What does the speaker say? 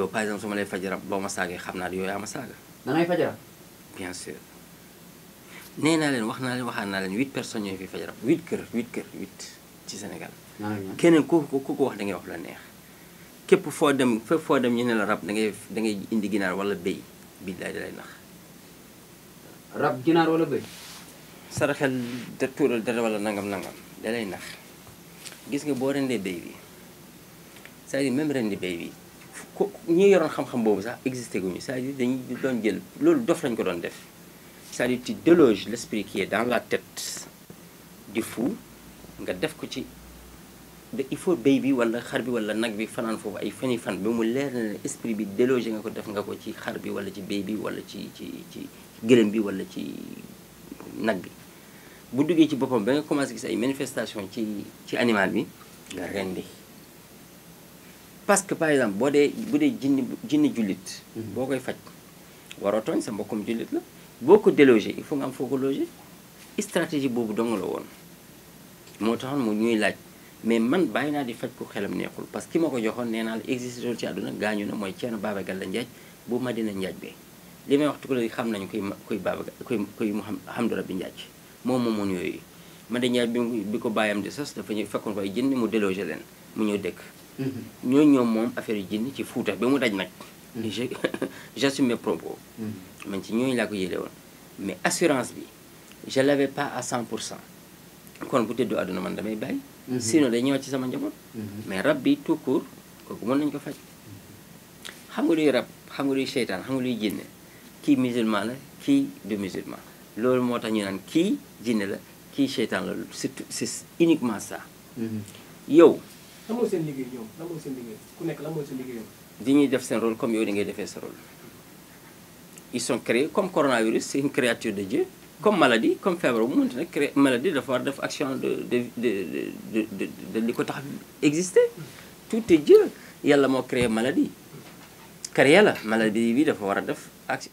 par exemple su ma lay faj rab boo ma saagee xam naa ne yow yaa ma saaga. da ngay faj rab. bien sûr nee naa leen wax naa leen waxaat naa leen 8 personnes ñooy fi faj rab 8 kër 8 ci Sénégal. keneen ku ko wax da ngay wax la neex. képp foo dem fépp foo dem ñu ne la rab da ngay indi ginaar wala béy billaay da lay nax. rab ginaar wala béy. saraxel de tuural dara wala nangam da lay nax gis nga boo rendee béy bi c'est-à-dire même rendi béy bi ñi yoroon xam-xam boobu sax existé guñu c'est-à-dire dañuy doon jël loolu dof lañ ko doon def c'est-à-dire tu déloges l'esprit qui est dans la tête du fou nga def ko ci il faut béy bi wala xar bi wala nag bi fanaan foofu ay fan bi mu leer na esprit bi délogé nga ko def nga ko ci xar bi wala ci béy bi wala ci gëlëm bi wala ci nag bi bu duggee ci boppam ba nga commencé gis ay manifestation ci animal bi nga rendi parce que par exemple bu dee jinni jullit boo koy faj waroo tooñ sa mbokkum jullit la boo ko délogé il faut nga am foo ko logé stratégie boobu dong la woon moo taxoon mu ñuy laaj mais man bàyyi naa di faj ko xelam neexul parce que ki ma ko joxoon nee naa la existé ci àdduna gaañu na mooy Ceerno Baba Galla Njaaj bu Madina Njaaj bee li may wax tukulóor yi xam nañu kuy Hamdu Rabbi Njaaj moom moomoon yooyu Madina Njaaj bi ko bàyyam di sos dafa ñëw fekkoon ko ay jinni mu délogé leen mu ñëw dëkk ñooñu ñoom moom affaire yu jinni ci Fuuta ba mu daj nag j'assume mes propos man ci ñooñu laa ko yéele woon mais assurance bi je l'avais pas à 100% kon bu tëddoo àdduna man damay bàyyi sinon day ñëwaat ci sama njaboot mais rab bi tout court kooku mën nañu ko faj xam nga luy rab xam nga luy seytaan xam nga luy jinne kii musulman la kii du musulman loolu moo tax ñu naan kii jinne la kii seytaan la surtout c'est uniquement ça yow lan mooy seen liggéey ñoom lan mooy seen liggéey ku nekk lan mooy seen liggéeyam di ñuy def seen rôle comme yow di ngay defee sa rôle ils sont créés comme coronavirus c'est une créature de Dieu comme maladie comme feebar bu mënti nag créé maladie dafa war def action de li ko tax exister tout est Dieu yàlla moo créé maladie créé la maladie bi dafa war a def action